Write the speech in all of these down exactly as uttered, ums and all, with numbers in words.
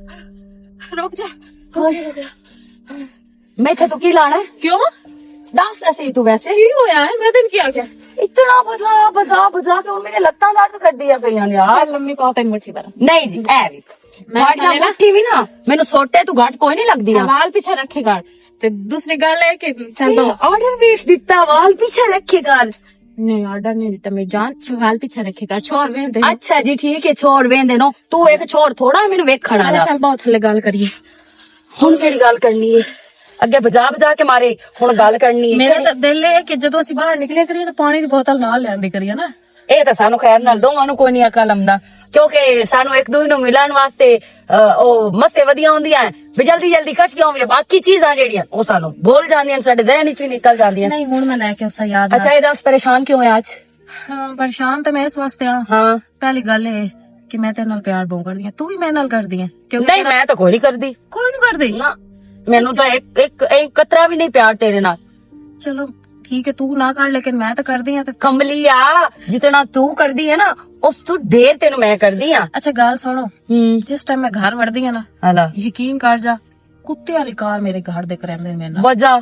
رک جا، رک جا، رک جا۔ میں اتھے تو کی لانا ہے؟ کیوں؟ دس ایسے ہی تو ویسے۔ کی ہویا ہے؟ میں تین کیا کیا؟ اتنا بزا بزا بزا کے ہن میرے لتاں درد کر دیا پئیاں نے یار۔ چل لمبی پاؤ تین مٹھی پر۔ نہیں جی، اے ویکھ۔ میں ساڈیاں سارے نا مٹھی بھی نا، مینوں سوٹے تو گھٹ کوئی نہیں لگدیاں۔ حوال پیچھے رکھے گھر۔ تے دوسری گل ہے کہ چل دو۔ آرڈر ویکھ دتا، وال پیچھے رکھے گھر۔ نہیں، آرڈر نہیں دتا میری جان، حوال پیچھے رکھے گھر۔ چھوڑ ویندے۔ اچھا جی، ٹھیک ہے، چھوڑ ویندے نو۔ تو ایک چھوڑ تھوڑا مینوں ویکھن والا۔ چل بہت تھلے گل کریے۔ ہن کیڑی گل کرنی ہے؟ اگے بجا بجا کے مارے، ہن گل کرنی ہے۔ میرا تو دل ہے کہ جدوں اسی باہر نکلے کریے نا، پانی دی بوتل نال لیندے کریے نا۔ اے تے سانو خیر نال دوواں نو کوئی نہیں عقل آمدا، کیونکہ سانو ایک دوجے نو ملن واسطے، آ، او مسے ودیاں ہوندیاں ہیں، بھی جلدی جلدی کٹھیاں ہوندیاں، باقی چیزاں جیڑیاں او سانو بھول جاندیاں، ساڈے ذہن وچ بھی نکل جاندیاں۔ نہیں، ہن میں لے کے اسا یاد اچھا، آ۔ اے دس پریشان کیوں ہے اج؟ ہاں، پریشان تے میں اس واسطے ہاں۔ ہاں۔ پہلی گل اے کہ میں تیرے نال پیار بہت کردی ہاں، تو بھی میرے نال کردی ہے؟ کیونکہ نہیں، میں تو کوئی نہیں کردی۔ کوئی نہیں کردی؟ نہ، مینوں تو ایک، ایک، ایک قطرہ بھی نہیں پیار تیرے نال۔ چلو، ٹھیک ہے، تو نہ کر، لیکن میں تو کردی ہاں۔ تے کملی آ، جتنا تو کردی ہے نا، اس تو ڈھیر تینوں میں کردی ہاں۔ اچھا، گل سنو، ہوں۔ جس ٹائم میں گھر وڑدی ہاں نا، ہلا۔ یقین کر جا، کتے والی کار میرے گھر دے کریندے میرے نال۔ وجہ؟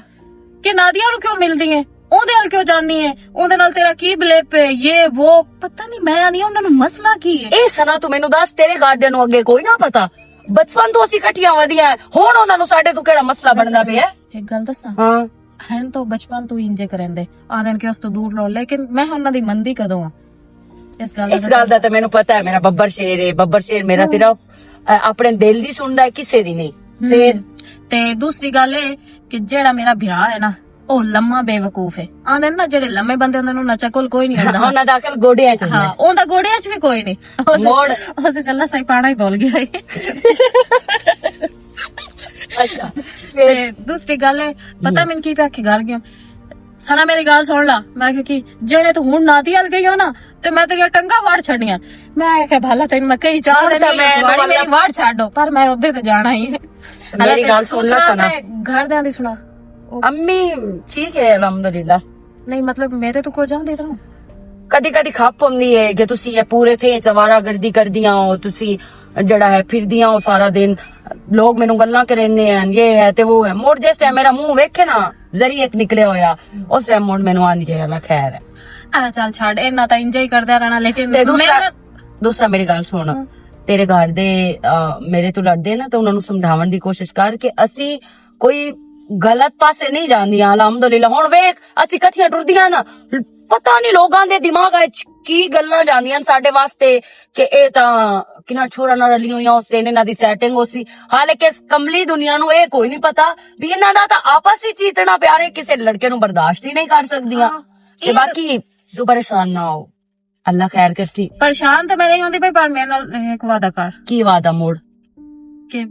کہ نادیہ نو کیوں ملدی ہے؟ اوندے نال کیوں جانی ہے؟ اوندے نال تیرا کی بلیپ ہے؟ یہ وہ، پتہ نہیں، میں نہیں، انہاں نوں مسئلہ کی ہے؟ اے سنا، تو مینوں دس، تیرے گھر دے نوں اگے کوئی نہ پتا؟ بچپن تو اسی کٹھیاں ودیاں ہیں، ہن انہاں نوں ساڈے تو کیڑا مسئلہ بندا پیا ہے؟ ایک گل دساں؟ ہاں۔ ہن تو بچپن تو انجے کریندے، آدن کہ اس تو دور رہو، لیکن میں انہاں دی مندی کدوں ہاں؟ اس گل اس دا گل دا تے مینوں پتا ہے، میرا ببر شیر ہے، ببر شیر میرا ہوں۔ صرف، اے، اپنے دل دی سندا ہے، کسے دی نہیں۔ ہوں۔ تے دوسری گل اے کہ جیڑا میرا بھرا ہے نا، او لمحہ بے وقوف ہے۔ آندے نا، جیڑے لمحے بندے ہوندے نے، انہاں چکل کوئی نہیں ہوندا۔ انہاں دا عقل گوڈیاں چ ہوندا۔ ہاں، اوندا گوڈیاں چ بھی کوئی نہیں۔ اس، مڑ۔ اس چلا سائی پانا ہی بول گیا ہے۔ اچھا۔ تے دوسری گل ہے، پتہ میں کی پیا کے گھر گیا؟ سنا میری گل سن لا، میں کہیا کہ جیڑے تو ہن نادی ال گئی ہو نا، تے میں تیریاں ٹنگاں وڑ چھڈیاں۔ میں آکھیا بھلا تین میں کئی چاہ ہن دینی تاں میں میری وڑ چھڈ دو، پر میں ادھر تے جانا ہی۔ میری گل سن لا سنا۔ گھر دیاں دی سنا۔ امی ٹھیک ہے الحمدللہ۔ نہیں مطلب میرے تو کو جان دے رہا ہوں۔ کدی کدی کھپ ہوندی ہے کہ تسی یہ پورے تھے چوارا گردی کردیاں ہو، تسی جڑا ہے پھردیاں ہو سارا دن، لوگ مینوں گلاں کریندے ہیں، یہ ہے تے وہ ہے۔ مڑ جس ٹائم میرا منہ ویکھے نا، ذریعے نکلے ہویا، اس ٹائم مڑ مینوں آندی ہے، اللہ خیر ہے۔ اے چل چھڈ، اینا تاں انجے ہی کردا رہنا، لیکن تے دوسرا، میرا دوسرا میری گل سن، ہاں۔ تیرے گھر دے، آ، میرے تو لڑدے نا، تے انہاں نوں سمجھاون دی کوشش کر کہ اسی کوئی غلط پاسے نہیں جاندیاں، الحمدللہ۔ ہن ویکھ، اسی کٹھیاں ٹردیاں نا، پتہ نہیں لوگاں دے دماغ وچ کی گلاں جاندیاں ساڈے واسطے کہ اے تاں کنا چھوڑا نہ رلی ہویاں، اس نے انہاں دی سیٹنگ ہو سی۔ حالانکہ اس کملی دنیا نو اے کوئی نہیں پتا بھی انہاں دا تاں آپس وچ اتنا پیار ہے، کسے لڑکے نو برداشت ہی نہیں کر سکدیاں۔ ہاں، تے اے تاں باقی تو پریشان نہ ہو، اللہ خیر کرسی۔ پریشان تے میں نہیں ہوندی پئی، پر میرے نال ایک وعدہ کر۔ کی وعدہ موڑ؟ کہ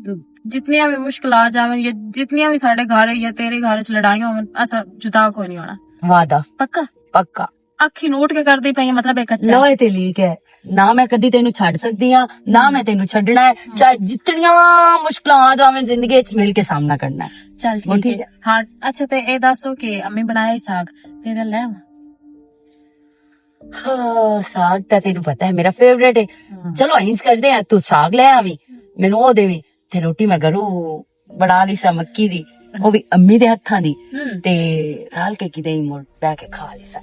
جتنیاں بھی مشکلات آون یا جتنیاں بھی ساڈے گھر یا تیرے گھر وچ لڑائیاں ہون، اسا جدا کوئی نہیں ہونا۔ وعدہ۔ پکا؟ پکا۔ اکھی نوٹ کے کردی پئی، مطلب ایک اچھا۔ لوہے تے لیک ہے، نہ میں کدی تینوں چھڈ سکدی ہاں، نہ میں تینوں چھڈنا ہے، چاہے جتنیاں مشکلات آون زندگی وچ مل کے سامنا کرنا ہے۔ چل وہ ٹھیک ٹھیک ہے۔ ہے۔ ہاں، اچھا تے اے دسو کہ امی بنایا ہی ساگ، تیرا لے آواں؟ ہاں، ساگ تے تینوں پتہ ہے میرا فیورٹ ہے۔ ہاں۔ چلو اینج کردے ہیں، تو ساگ لے آویں، مینوں او دیویں، تے روٹی میں گھروں بنا لی سا مکی دی، او بھی امی دے ہتھاں دی۔ ہم۔ تے رل کے کدے ہی مڑ بہ کے کھا لی سا۔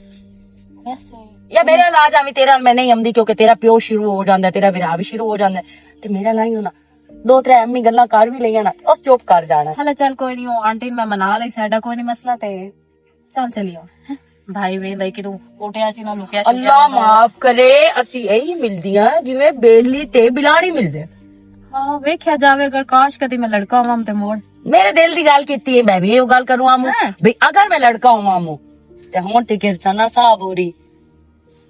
ویسے یا میرا علاج آویں، تیرا میں نہیں آمدی، کیونکہ تیرا پیو شروع ہو جاندا ہے، تیرا بھرا بھی شروع ہو جاندا ہے، تے میرا لائی ہونا۔ دو ترے امی گلاں کر بھی لئیاں نا، اس چپ کر جانا۔ ہلا چل کوئی نہیں، او آنٹی نوں میں منا لئی، ساڈا کوئی نہیں مسئلہ تے چل چلیو۔ بھائی ویندا کہ تو کوٹیاں چ نہ لکیا چھپیا اللہ رہندا ہے۔ معاف کرے، اسی ایہی ملدیاں جویں بیلی تے بلانی ملدے۔ ہاں، ویکھیا جاوے اگر کاش کدی میں لڑکا ہواں تے موڑ۔ میرے دل دی گل کیتی ہے، میں بھی یہ گل کروں آمو۔ ہاں۔ بھئی اگر میں لڑکا ہواں آمو، تے ہن تے کر سنا صاحب ہو رہی۔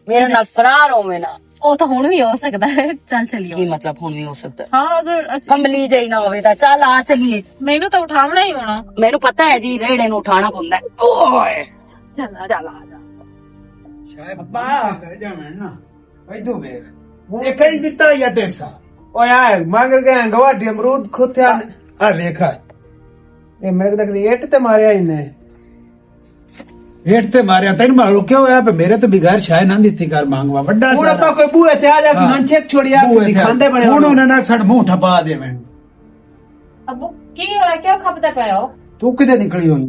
میرے نال فرار ہووے نا۔ او تاں ہن وی ہو سکدا ہے۔ چل چلیو۔ کی مطلب ہن وی ہو سکدا ہے؟ ہاں، اگر اس کملی جئی نہ ہووے تاں چل آ چلیے۔ مینوں تاں اٹھاونا ہی ہونا۔ مینوں پتہ ہے جی، ریڑے نوں اٹھانا پوندا ہے۔ اوئے۔ چل آ جا۔ چل آ جا۔ شاید ابا۔ ادھر ویکھ۔ یہ کہیں دتا یا تیسا؟ اوئے آئے، مگر گئے گواڈی امرود کھوتیا نے۔ آ ویکھ آ۔ یہ میرے تک ایٹ تے ماریا ہی نے۔ ہیٹ تے ماریا، تین مارو کیوں ہویا پہ میرے تو بغیر شاید نہ دیتی کر مانگوا۔ وڈا ہن سارا۔ آپاں کوئی بوہے تے آ جا، کوئی ہاں۔ ہن چیک چھوڑی آ، بوہے کوئی تے۔ کھاندے بنے ہن ہوئے۔ انہاں نے ساڈ منہ ٹھپا دے میں۔ ابو، کی ہویا؟ کیوں کھپدے پئے ہو؟ تو کدے نکلی ہوئی؟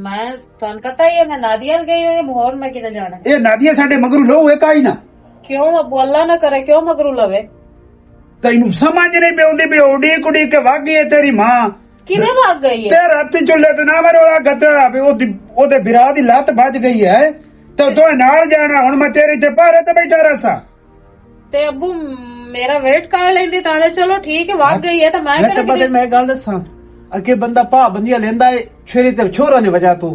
میں، تہانوں پتہ ہی ہے، میں نادیہ ال گئی ہوئی ہوں، ہور میں کدے جانا ہے؟ اے نادیہ ساڈے مگروں لو ایک آئی نا۔ کیوں ابو، اللہ نہ کرے، کیوں مگروں لوے؟ تینوں سمجھ نہیں پی اوندی، بھی اڈی کڈی کے وگ گئی ہے تیری ماں۔ کدے وگ گئی ہے؟ تے راتی چولہے تے نہ مروڑا گدڑا، بھی او دی-، او دے بھرا دی لت بج گئی ہے۔ تے تو نال جانا، ہن میں تیرے تے پہرے تے بیٹھا رہساں۔ تے ابو، میرا ویٹ کر لیندی، تاں چلو ٹھیک ہے، وگ گئی ہے تے میں ویسے کر بدل گئی۔ میں گل دساں، اگے بندہ پا بندیاں لیندا ہے چھوری تے چھوراں دی وجہ تو،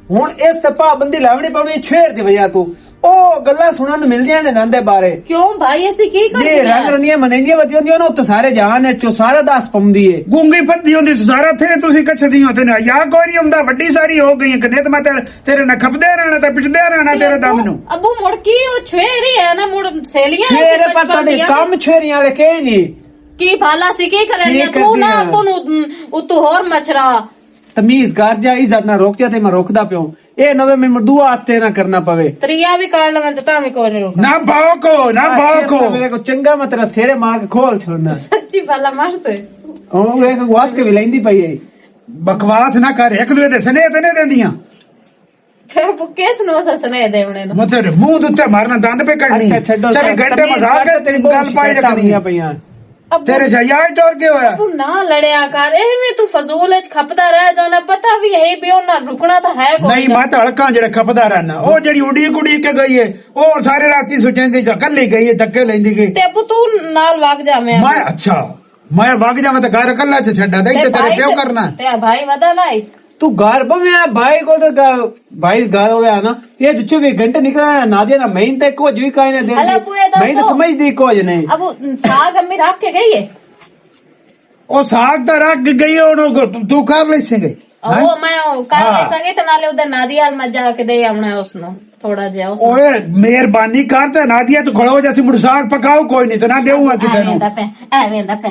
ہن اس تے پا بندی لاونی پونی چھوہر دی وجہ تو۔ او گلاں سنن نوں ملدیاں نے ناندے بارے۔ کیوں بھائی، اسی کی کر یہ دیا؟ رنگ رنیاں منیندیاں ودیاں ہوندیاں نے، اتوں سارے جہان وچ او سارا دس پوندی ہے۔ گونگی پھدی ہوندی، سارا تھے تسی کچھدی ہو تے نہ، یا کوئی نہیں ہوندا، وڈی ساری ہو گئی ہے، کہ نہیں تے میں تیرے، تیرے نہ کھپدے رہنا تے پٹدے رہنا تیرے دم نوں۔ ابو، مڑ کی او چھوہری ہے نا، مڑ سہیلیاں چھوہرے پر تہاڈے کم چھوہریاں والے کہیں نہیں۔ کی بھالا سی، کی کرن دیا؟ تو نہ کردیاں؟ ابو نوں، اتوں ہور مچھرا۔ تمیز کر جا، عزت نہ روک جا، تے میں روکدا پیوں۔ اے نویں میں مردو آتے نہ کرنا پوے۔ تریا بھی کر لواں تے تاں بھی کوئی نہیں روکنا۔ نہ بھاؤ کو، نہ بھاؤ کو۔ میرے کو چنگا میں تیرا سیرے مار کے کھول چھوڑنا۔ سچی بھالا مست ہے۔ او ویکھ واس کے وی لیندی پئی ہے۔ بکواس نہ کر، ایک دوے دے سنے تے نہیں دیندیاں۔ تے ابو کس نوں اساں سنے دے انہیں نوں؟ میں تیرے منہ دے اتتے مارنا، دند پہ کڈنی۔ اچھا، چھڈو، ساری گھنٹے مذاق ہے، تیری گل پائی رکھنی۔ ابو، تیرے جا یار ٹر گیا ہویا۔ ابو نہ لڑیا کر، ایویں تو فضول وچ کھپدا رہ جانا، پتہ بھی ہے بھی انہاں رکنا تاں ہے کوئی نہیں، نہ۔ میں تاں ہلکاں جڑا کھپدا رہنا۔ او جڑی اڈی کڈی کے گئی ہے، او سارے راتی سوچیندی جا کلی گئی ہے، دھکے لیندی گئی۔ تے ابو تو نال وگ جاویں۔ میں، اچھا، میں وگ جاواں تے گھر کلا تے چھڈا، تے تے اتھے تیرے بھائی پیو تے، کرنا۔ تے بھائی ودا نہ آئی۔ تو گھر بویا بھائی کو تو گا-، بھائی گھر ہویا نا، یہ جو چوبیس گھنٹے نکلنا ہے، نہ دینا، میں تے کچھ بھی کہنے دے، ہلا بوئے دو میں تو سو۔ سمجھ دی کچھ نہیں۔ اب وہ ساگ امی رکھ کے گئی ہے۔ او ساگ تے رکھ گئی ہے، انہوں کو تو کر لے سنگے۔ او ہاں؟ میں او کر لے ہاں۔ سنگے تے نالے ادھر نادیال میں جا کے دے آونا ہے اس نو، تھوڑا جہا اس نو۔ اوئے مہربانی کر تے نادیہ تو کھڑو جیسی مڑ ساگ پکاؤ کوئی نہیں تے نہ دیوں گا کسے نو۔ ایویں دا پہ، ایویں دا پہ۔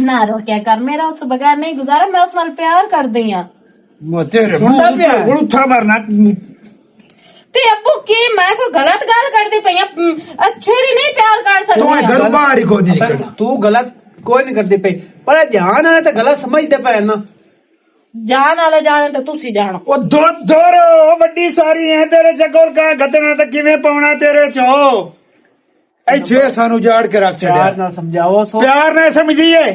نہ روکیا کر، میرا اس تو بغیر نہیں گزارا، میں اس نال پیار کر دی ہاں۔ میں تیرے منہ تے بڑوتھا مارنا۔ تے ابو کی میں کوئی غلط گل کردی پئی ہاں؟ م، اے چھوری نہیں پیار کر سکدی۔ تو گھروں باہر ہی کوئی نہیں نکلنا۔ تو غلط کوئی نہیں کردی پئی، پر جہان والے تے غلط سمجھدے پئے نا۔ جان والے جانے تے تسی جانو۔ او دور دور، او وڈی ساری ہے تیرے چکر کا گدنا تے کیویں پاونا تیرے چو۔ اے چھوہر سانو جاڑ کے رکھ چھڈیا۔ پیار نال سمجھاؤ سو۔ پیار نال سمجھدی ہے۔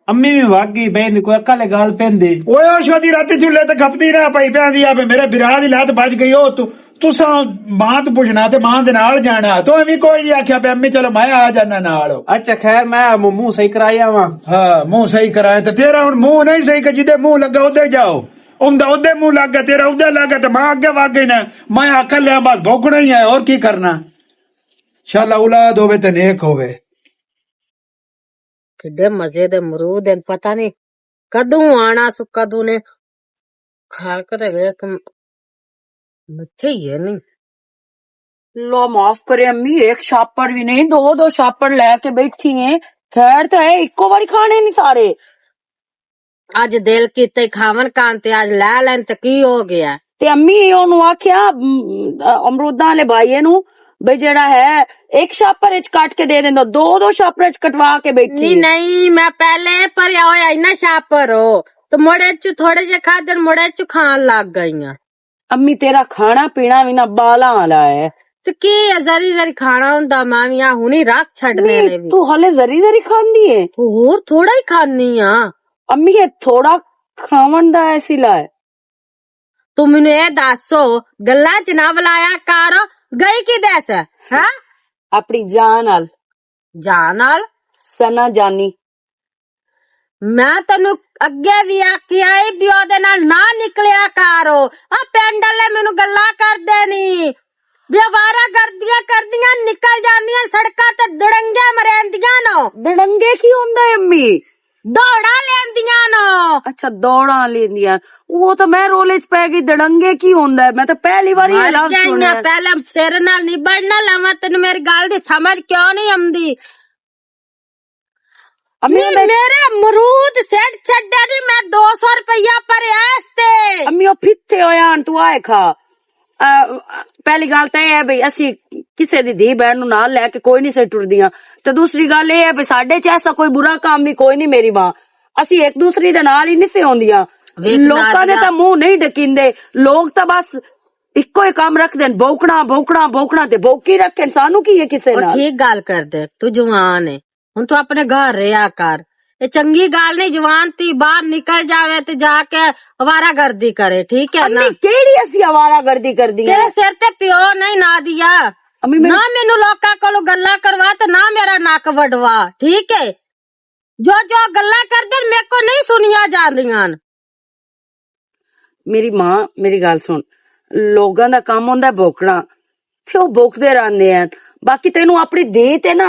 امی وی وگ گئی، بہن دی کوئی اکل گل پیندی۔ اوئے او شودی راتی جھولے تے کھپدی رہ پئی پیندی آ، میرے بھرا دی لت بج گئی، او تو، تساں ماں تو پوچھنا تے ماں دے نال جانا۔ تو ایویں کوئی نہیں آکھیا پیا، امی چلو میں آ جانا نال۔ اچھا خیر، میں منہ، منہ صحیح کرایا واں۔ ہاں، منہ صحیح کرایا تے تیرا ہن منہ نہیں صحیح کہ جدے منہ لگا اودے جاؤ۔ اوندا اودے منہ لگ گیا، تیرا اودے لگ گیا تے ماں اگے وگ گئی نا۔ میں اکل لیا بس بھوکنا ہی ہے، اور کی کرنا؟ شالا اولاد ہوے تے نیک ہوے۔ کڈے مزے دے مرود ہن، پتہ نہیں کدوں آنا سو، کدوں نے کھا کے تے ویکھ، مٹھے ہی ہے نہیں۔ اللہ معاف کرے امی، ایک شاپر بھی نہیں، دو دو شاپر لے کے بیٹھی ہیں۔ خیر تے ہے، اکو واری کھانے نہیں سارے۔ اج دل کیتے کھاون کان تے اج لے لین تے کی ہو گیا؟ تے امی اونوں آکھیا، ام، امروداں والے بھائی نوں، بھئی جیڑا ہے، ایک شاپر اچ کٹ کے دے دیندا، دو دو شاپر اچ کٹوا کے بیٹھی نہیں، ہے۔ نہیں، میں پہلے پریا ہویا اینا شاپر ہو، تو مڑے چ تھوڑے جے کھا دن مڑے چ کھان لگ گئیاں۔ امی تیرا کھانا پینا وی نہ بالاں والا ہے۔ تے کی ہے، ذری ذری کھانا ہوندا، میں وی آ ہنی رکھ چھڈنے نہیں، نے وی۔ تو ہلے ذری ذری کھاندی ہے؟ ہور تھوڑا ہی کھانی آ۔ امی یہ تھوڑا کھاون دا ایسی لائے۔ تو مینوں اے دسو، گلاں چ نہ ولایا کر، گئی کدے سے؟ ہاں؟ اپنی جان نال۔ جان نال؟ سنا جانی۔ میں تینوں اگے وی آکھیا اے بھی اودے نال نہ نکلیا کر۔ آ پنڈ والے مینوں گلاں کردے نی۔ بھی آوارہ گردیاں کردیاں نکل جاندیاں سڑکاں تے دڑنگے مریندیاں نو۔ دڑنگے کی ہوندا ہے امی؟ دوڑا لیندیاں نو۔ اچھا، دوڑا لیندیاں۔ وہ تو میں رولے چ پے گئی، دڑنگے کی ہوندا ہے؟ میں تو پہلی واری یہ مر لفظ جائیاں، سنیا۔ پہلے تیرے نال نہیں بڑنا لاواں، تینوں میری گل دی سمجھ کیوں نہیں آمدی؟ امی، نہیں، میں میرے مرود سیٹ چھڈے نہیں، میں دو سو روپیہ پر ایس تے۔ امی، وہ پھتے ہوئے آن، تو آئے کھا۔ آ، پہلی گل تے اے ہے بھئی، اسی کسے دی دھی بہن نوں نال لے کے کوئی نہیں سے ٹردیاں۔ تے دوسری گل اے ہے بھئی، ساڈے چ ایسا کوئی برا کام بھی کوئی نہیں، میری ماں۔ اسی ایک دوسری دے نال ہی نہیں سی ہوندیاں۔ ویکھ لوکاں دے نادیہ۔ تاں منہ نہیں ڈکیندے، لوگ تاں بس اکو ہی کام رکھدے نے، بھونکنا، بھونکنا، بھونکنا تے بھونکی رکھن، سانو کی ہے کسے او نال؟ ٹھیک گل کر دے، تو جوان ہے، ہن تو اپنے گھر رہیا کر۔ اے چنگی گل نہیں، جوان تی باہر نکل جاوے تے جا کے آوارہ گردی کرے، ٹھیک ہے نا؟ امی، کیڑی اسی آوارہ گردی کردی تیرے ہے؟ سر تے پیو نہیں نادیہ۔ امی، میں نہ مینوں لوکاں کولوں گلاں کروا تے نہ میرا نک وڈوا، ٹھیک ہے؟ جو جو گلاں کردے میرے کو نہیں سنیاں جاندیاں۔ میری ماں، میری گل سن، لوگاں دا کم ہوندا ہے بھوکنا، تے او بھوکدے رہندے ہیں۔ باقی تینوں اپنی دھی تے نا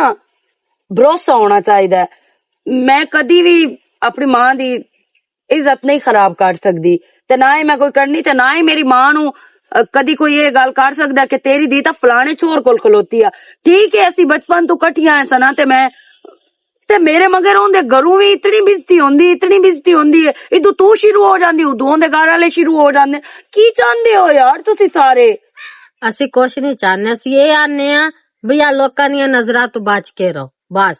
بھروسہ ہونا چاہیدا ہے۔ میں کدی بھی اپنی ماں دی عزت نہیں خراب کر سکدی، تے نہ ہی میں کوئی کرنی، تے نہ ہی میری ماں نو، ا، کدی کوئی یہ گل کر سکدا کہ تیری دھی تاں فلانے چھور کول کھلوتی آ۔ ٹھیک ہے، اسی بچپن تو کٹھیاں ہیں سنا، تے میں تے میرے مگر اوندے گھروں وی اتنی بےعزتی ہوندی، اتنی بےعزتی ہوندی ہے۔ ادو تو شروع ہو جاندی، ادو اوندے گھر والے شروع ہو جاندے۔ کی چاہندے ہو یار تسی سارے؟ اسی کچھ نہیں چاہنے، اسی یہ آنے آ بھی آ لوکاں دیاں نظراں تو بچ کے رہو، بس۔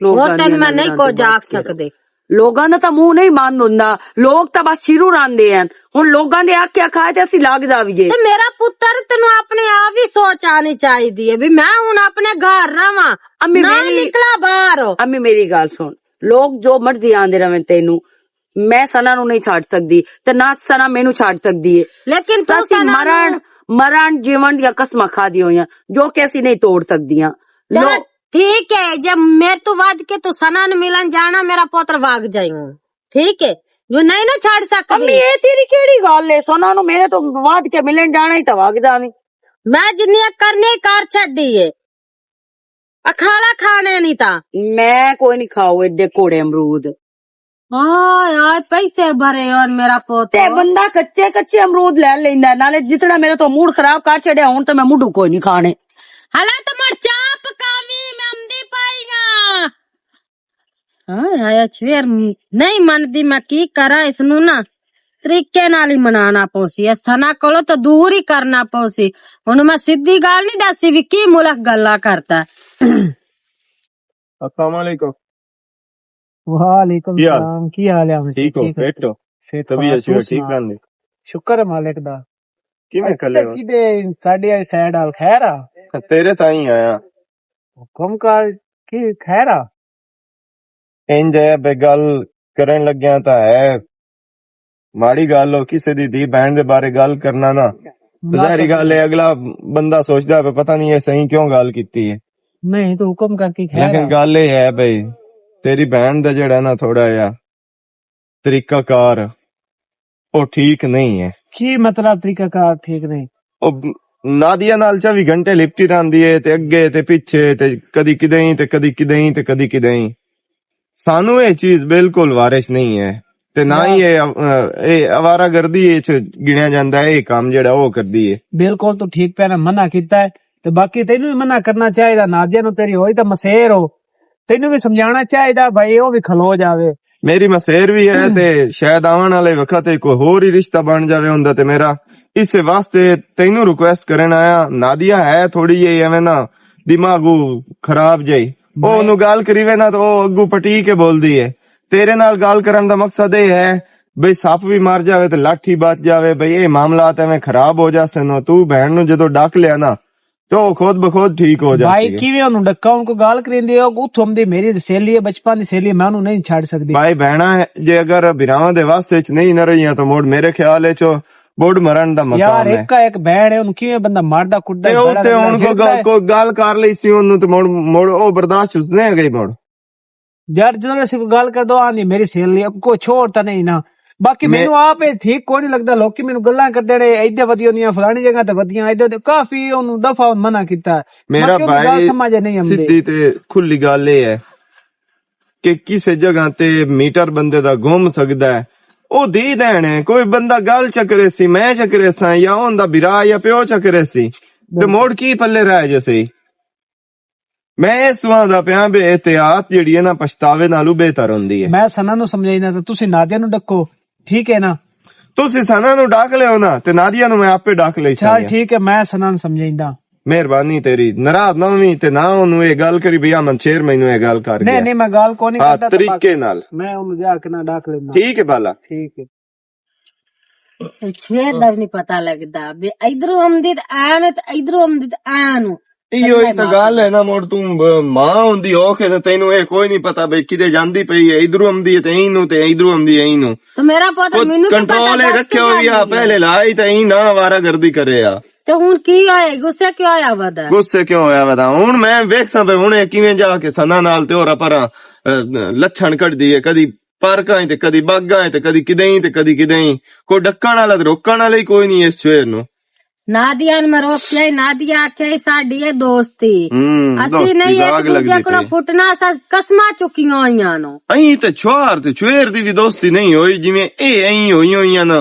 لوکاں اور تین دیاں میں نہیں نظراں کو تو جاگ بچ کے رہو۔ سکدی۔ لوگاں دا تاں منہ نہیں بند ہوندا، لوگ تاں بس شروع راندے ہیں۔ ہن لوگاں دے آکھیا کھائے تے اسی لگ جاویے۔ تے میرا پتر، تینوں اپنے آپ ہی سوچ آنی چاہیدی ہے بھی میں ہن اپنے گھر رہواں، امی نہ میری، نکلا باہر۔ امی میری گل سن، لوگ جو مرضی آندے رہن تینوں، میں سنا نو نہیں چھڈ سکدی تے نہ سنا مینوں چھڈ سکدی ہے۔ لیکن تو سنا نو مرن، مرن جیون دیاں قسماں کھا دی ہوئیاں جو کہ اسی نہیں توڑ سکدیاں۔ چلو، لو-، ٹھیک ہے، جے میرے تو ود کے تو سنا نو ملن جانا، میرا پتر واگ جائیوں۔ ٹھیک ہے، جو نہیں نہ چھڈ سکدی۔ امی، اے تیری کیڑی گل ہے؟ سنا نو میرے تو ود کے ملن جانا ہی تاں واگ جاویں۔ میں جنیاں کرنی کر چھڈی ہے۔ اکھالا کھانے نہیں تاں۔ میں کوئی نہیں کھاؤ ایڈے کوڑے امرود۔ ہاں یار، پیسے بھرے اور میرا پوت۔ تے بندہ کچے کچے امرود لے لیندا ہے، نالے جتنا میرے تو موڈ خراب کر چھڈیا، ہن تے میں مڈو کوئی نہیں کھانے۔ ہلا تے مڑ چا پکاویں، میں امدی پائی ہاں۔ ہاں، آیا چھویر نہیں مندی، میں کی کراں، اس نوں نا طریقے نال ہی منانا پوسی۔ اس تھنا کولو تو دور ہی کرنا پوسی۔ ہن میں سیدھی گل نہیں دسی وی کی ملک گلا کرتا۔ السلام علیکم۔ وعلیکم السلام، کی حال ہے؟ ٹھیک ہو؟ فٹ ہو؟ فٹ ہو؟ طبیعت ٹھیک رہندی؟ شکر ہے مالک دا۔ کیویں کلے ہو؟ کدے ساڈے آلی سائیڈ حال خیر آ؟ تیرے تائیں آیا۔ حکم کر، کی خیر آ؟ انج ہے بے، گل کرن لگیاں تاں ہے ماڑی گل، او کسے دی دھی بہن دے بارے گل کرنا نا، ظاہری گل ہے، اگلا بندہ سوچدا پے پتہ نہیں اے سائیں کیوں گل کیتی ہے۔ نہیں تو حکم کر کے خیر لیکن آ۔ گل اے ہے بھائی، تیری بہن دا جڑا نا تھوڑا جہا طریقہ کار، او ٹھیک نہیں ہے۔ کی مطلب طریقہ کار ٹھیک نہیں؟ او نادیہ نال چوبی گھنٹے لپٹی رہندی ہے، تے اگے تے پیچھے، تے کدی کدیں، تے کدی کدیں، تے کدی کدیں۔ سانو اے چیز بالکل وارش نہیں ہے، تے نہ ہی اے، اے آوارہ گردی اچ گنیا جاندا ہے، اے کام جڑا او کردی ہے۔ بالکل تو ٹھیک پہنا منع کیتا ہے، تے باقی تینوں بھی منع کرنا چاہیدا، نادیہ نو تیری ہوئی تاں مسیر ہو، تینوں بھی سمجھانا چاہیدا بھائی، او بھی کھلو جاوے۔ میری مسیر بھی ہے تے شاید آون والے وقت تے کوئی ہور ہی رشتہ بن جاوے ہوندا تے میرا۔ اس واسطے تینوں ریکویسٹ کرن آیا، نادیہ ہے تھوڑی جہی ایویں نا دماغ خراب جہی، او میں اونوں گل کریوے نا تے او اگوں پٹی کے بولدی ہے۔ تیرے نال گل کرن دا مقصد اے ہے بھئی سپ بھی مر جاوے تے لاٹھی بچ جاوے، بھئی اے معاملات ایویں خراب ہو جاسن۔ تو بہن نوں جدوں ڈک لیا نا تے او خود بخود ٹھیک ہو جاسی بھائی، ہے۔ کیویں اونوں ڈکاں؟ اون کو گل کریندے ہو، اتھوں دی میری سہیلی ہے، بچپن دی سہیلی ہے، میں اونوں نہیں چھڈ سکدی۔ بھائی، بہناں جے اگر بھراواں دے وس وچ نہیں نہ رہیاں تو مڑ میرے خیال وچ او بڑ مرن دا مقام یار، ہے۔ ایک کا ایک بہن ہے، اونوں کیویں بندہ ماردا کٹدا تے ہے، او بڑا تے لگدا اون کو جلدا گل، ہے۔ کوئی گل کر لئی سی اونوں تے مڑ، مڑ او برداشت اس نے گئی مڑ۔ یار، جدوں اسی کوئی گل کر دو، آندی میری سہیلی ہے، کوئی چھوڑ تاں نہیں نا۔ باقی میں مینوں آپ اے ٹھیک کوئی نہیں لگدا، لوکی مینوں گلاں کردے نے، ایدے ودی ہوندیاں، فلانی جگہ تے ودیاں، ایدے تے کافی اونوں دفعہ منع کیتا ہے۔ میرا باقی اونوں گل بھائی، سمجھ نہیں آندی۔ سدھی تے کھلی گل اے ہے کہ کسے جگہ تے میٹر بندے دا گم سکدا ہے۔ او دی دین ہے، کوئی بندہ گل چکرے سی، میں چکرے ساں، یا اوندا بھرا یا پیو چکرے سی، تے بالکل۔ موڑ کی پلے رہ جسی؟ میں اس تو آندا پیاں بے احتیاط جیڑی ہے نا، پچھتاوے نالوں بہتر ہوندی ہے۔ میں سنا نو سمجھائینا تے تسی نادیہ نو ڈکو، ٹھیک ہے نا؟ تسی سنا نو ڈک لیو نا، تے نادیہ نو میں آپے ڈک لئی چل ساں۔ ٹھیک ہے، میں سنا نو سمجھائیندا۔ مہربانی تیری، ناراض نہ ہوویں تے نہ اونوں اے گل کری، بھئی امن چیئرمین نوں اے گل کر نہیں گیا۔ نہیں، میں گل کو نہیں ہاں، کردا، تے طریقے بس نال۔ میں او مذاق نہ ڈاک لینا۔ ٹھیک ہے بالا۔ ٹھیک ہے۔ تے شیر دا بھی نہیں پتہ لگدا، بے ادھروں آمدی تے آن، تے ادھروں آمدی تے آن۔ ایہو ہی تے گل ہے نا، مڑ توں ب-، ماں ہوندی ہو کے تے تینوں اے کوئی نہیں پتہ بھئی کدے جاندی پئی ہے، ادھروں آمدی ہے تے اینوں تے ادھروں آمدی ہے اینوں۔ تے میرا پتر خود مینوں کی پتہ کنٹرول ہے، دس رکھیا کے ہوئی آ، جاندی ہے۔ پہلے لائی تے این نہ آوارہ گردی کرے آ۔ تے ہن کی ہوئے، غصے کیوں ہویا ودا؟ غصے کیوں ہویا ودا؟ ہن میں ویکھساں پے ہن اے کیویں جا کے سنا نال تے اور پراں، اے، لچھن کڈدی ہے، کدی پارکاں تے کدی باغاں تے کدی کدیں تے کدی کدیں۔ کوئی ڈکن والا تے روکن والا ہی کوئی نہیں اس شہر نو۔ نادیہ نوں میں روکیا ہی، نادیہ آکھیا ہی ساڈی اے دوستی۔ ہوں، اسی دوستی نہیں ایک داغ دوجے لگدی کولوں پئی۔ پھٹنا، اساں قسماں چکیاں ہوئیاں نو۔ ایں تے چھوار تے چھویر دی وی دوستی نہیں ہوئی، جویں اے ایں ہوئی ہوئیاں نا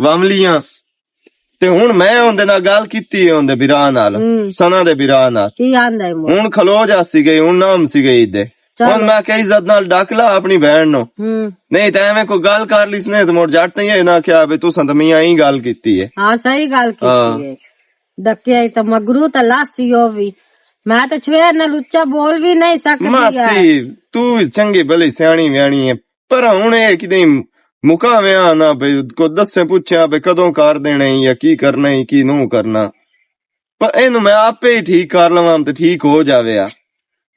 واملیاں۔ تے ہن میں اوندے نال گل کیتی ہے، اوندے بھرا نال، ہوں۔ سنا دے بھرا نال۔ کی آندا ہے مو؟ ہن کھلو جا سی گئی، ہن نام سی گئی دے۔ چلو۔ ہن میں کہی عزت نال ڈک لا اپنی بہن نو۔ ہوں۔ نہیں تے ایویں کوئی گل کر لیس نے تے مڑ جٹ تے یہ نہ کہیا بھی تساں تے میاں ہی گل کیتی ہے۔ ہاں، صحیح گل ہاں۔ کیتی ہے۔ ڈکیا ہی تے مگرو تے لاسی ہو وی۔ میں تے چھویر نال اچا بول وی نہیں سکدی ہے۔ ماسی، تو چنگی بھلی سیانی ویانی ہے۔ پر ہن اے کدے مکاویاں نہ پے، کو دسے پوچھیا پے کدوں کر دینا ای یا کی کرنا ای، کی نو کرنا۔ پر اینو میں آپے ہی ٹھیک کر لواں تے ٹھیک ہو جاوے آ۔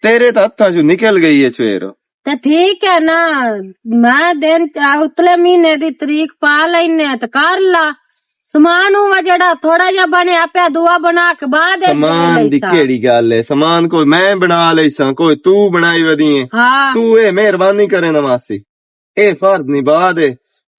تیرے تاں ہتھاں چوں نکل گئی اے چھویر۔ تے ٹھیک ہے نا، میں دن چ-، اتلے مہینے دی تاریخ پا لینے تے کر لا۔ سامان ہوا جڑا تھوڑا جہا بنے، آپے دعا بنا کے بعد وچ دے سامان دی لیساں۔ کیڑی گل ہے؟ سامان کوئی میں بنا لیساں، کوئی تو بنائی ودی ہے۔ ہاں۔ تو اے مہربانی کرے نا ماسی۔ اے فرض نبھا دے،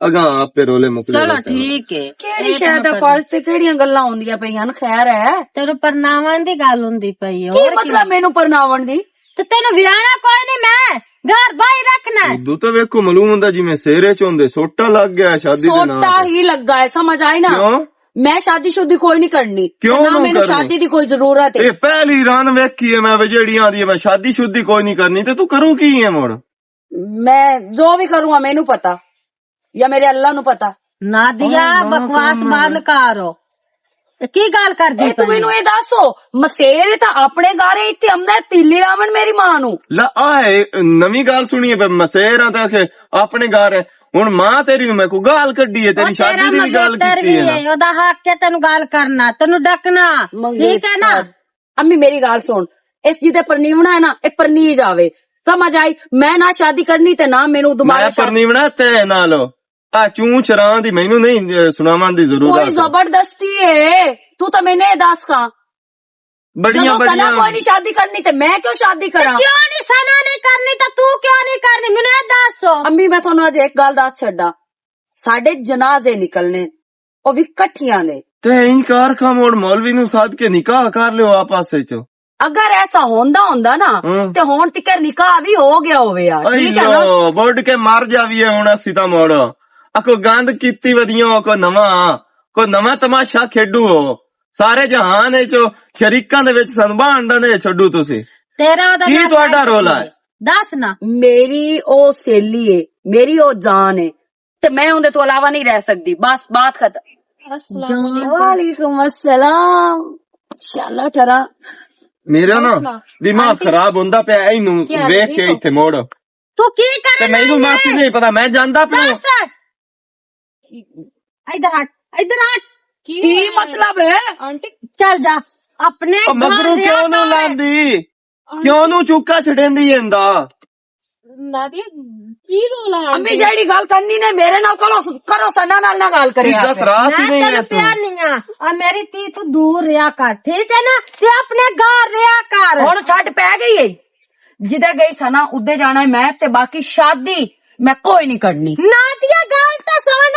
اگاں آپے رولے مکلے چلو ویسے۔ ٹھیک ہے۔ کیڑی اے شے تے دا میں فرض تے کیڑیاں گلاں ہوندیاں پئیاں ہن؟ خیر ہے۔ تینوں پرناون دی گل ہوندی پئی ہے، کی اور کی؟ مطلب مینوں پرناون دی؟ تے تینوں ویانا کوئی نہیں، میں گھر باہر رکھنا ہے۔ اردو تے ویکھو معلوم ہوندا جویں سیرے چ ہوندے، سوٹا لگ گیا شادی دے نام سوٹا تے۔ ہی لگا ہے، سمجھ آئی نا؟ کیوں؟ میں شادی شدی کوئی نہیں کرنی۔ کیوں تے نہ نہ مینوں کرنی؟ شادی دی کوئی ضرورت ہے۔ اے پہلی رن ویکھی ہے میں، وے جیڑی آندی ہے میں شادی شدی کوئی نہیں کرنی، تے تو کرو کی ہے مڑ؟ میں جو بھی کروں گا، مینوں پتا یا میرے اللہ نوں پتا۔ نادیا، بکواس بند کرو۔ تے کی گل کردی اے تو مینوں اے دسو، مسیر تے اپنے گھر ہے، ایتھے آمدا ہے تیلی لاون میری ماں نوں۔ لا، آ اے نویں گل سنی ہے، پے مسیر آ تے آکھے اپنے گھر ہے۔ ہن ماں تیری نوں میں کو گال کڈی ہے، تیری شادی دی بھی گال کیتی ہے نا۔ او دا حق ہے تینوں گال کرنا، تینوں ڈکنا، ٹھیک ہے نا؟ امی میری گل سن، اس جی تے پرنیونا ہے نا، اے پرنی جاوے۔ سمجھ آئی؟ میں نہ شادی کرنی تے نہ مینوں دوبارہ میں شادی۔ پرنیونا تے نال۔ آ چوں چراں دی مینوں نہیں، اے، سناون دی ضرورت کوئی ہے۔ زبردستی ہے؟ تو تے میں نے دس کاں۔ بڑیاں، جدوں سنا بڑیاں۔ کوئی نہیں شادی کرنی تے میں کیوں شادی کراں؟ کیوں نہیں سنا نہیں کرنی تے تو کیوں نہیں کرنی؟ مینوں اے دس۔ امی میں تانوں اج ایک گل دس چھڈاں، ساڈے جنازے نکلنے، او وی کٹھیاں نے۔ تے انکار کھا موڑ مولوی نوں سد کے نکاح کر لیو آپس وچ۔ اگر ایسا ہوندا ہوندا نا، ہاں۔ تے ہون تکر نکاح وی ہو گیا ہووے یار، ٹھیک ہے نا؟ لو، بڈ کے مر جاویے ہن اسی تاں موڑ۔ اکو گند کیتی ودیاں، کوئی نواں، کوئی نواں تماشا کھیڈو ہو۔ سارے جہان وچ شریکاں دے وچ سانوں بانڈا نے چھڈو تسی۔ تیرا او دا کی نال تہاڈا رولا ہے؟ دس نا۔ میری او سہیلی ہے، میری او جان ہے۔ تے میں اوندے تو علاوہ نہیں رہ سکدی۔ بس، بات ختم۔ السلام علیکم۔ وعلیکم السلام۔ انشاءاللہ ٹھرا۔ میرا نا دماغ خراب ہوندا پیا، اینوں ویکھ کے ایتھے موڑ۔ تو کی کرنا تے مینوں ماسی نہیں پتا، میں جاندا پیا۔ ادھر ہٹ، ادھر ہٹ۔ کی مطلب ہے؟ آنٹی، چل جا اپنے گھر۔ مگروں کیوں نوں لاندی؟ کیوں نوں چوکا چھڈیندی ایندا؟ نادیا، کی رولا ہے؟ امی جیڑی گل کرنی نے میرے نال کرو، کرو سنا نال نہ گل کرے۔ عزت راس میں نہیں تینوں اس پیار نہیں آ۔ آ میری تی تو دور رہیا کر، ٹھیک ہے نا؟ تے اپنے گھر رہیا کر۔ ہن چھڈ پے گئی ہے۔ جدے گئی سنا ادے جانا ہے میں، تے باقی شادی میں کوئی نہیں کرنی۔ نادیا گل تے سن۔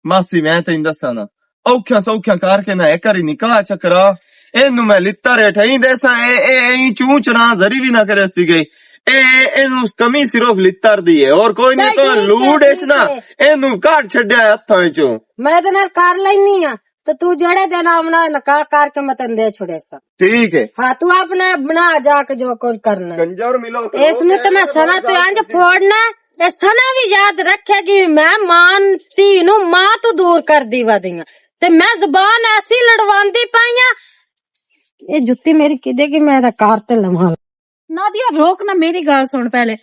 ماسی، میں تینوں دساں نا، اوکھیاں سوکھیاں کر کے نہ ایک واری نکاح چکرا، اینوں میں لتر ہیٹھ ہی دیساں، اے، اے، اے چوں چڑاں ذری بھی نہ کرے سی گئی۔ اے، اے، اینوں کمی صرف لتر دی ہے، اور کوئی نہیں۔ تو لوڈ اچ نا، اینوں کڈ چھڈیا ہے ہتھاں وچوں۔ میں تے نال کر لینی آ، تے تو جڑے دن آونا نکاح کر کے میں تینوں دے چھڑے سا۔ ٹھیک ہے۔ ہاں، تو اپنا بنا جا کے جو کچھ کرنا۔ کنجر ملو اس میں تو میں سنا تو انج پھوڑنا، تے سنا بھی یاد رکھے گی، میں ماں دھی نو ماں تو دور کر دی ودی ہاں۔ تے میں زبان ایسی لڑواندی پئی ہاں، اے جُتی میری کدے کہ میں ایہدا کار تے لواں؟ نادیا، روک نہ، میری گل سن پہلے۔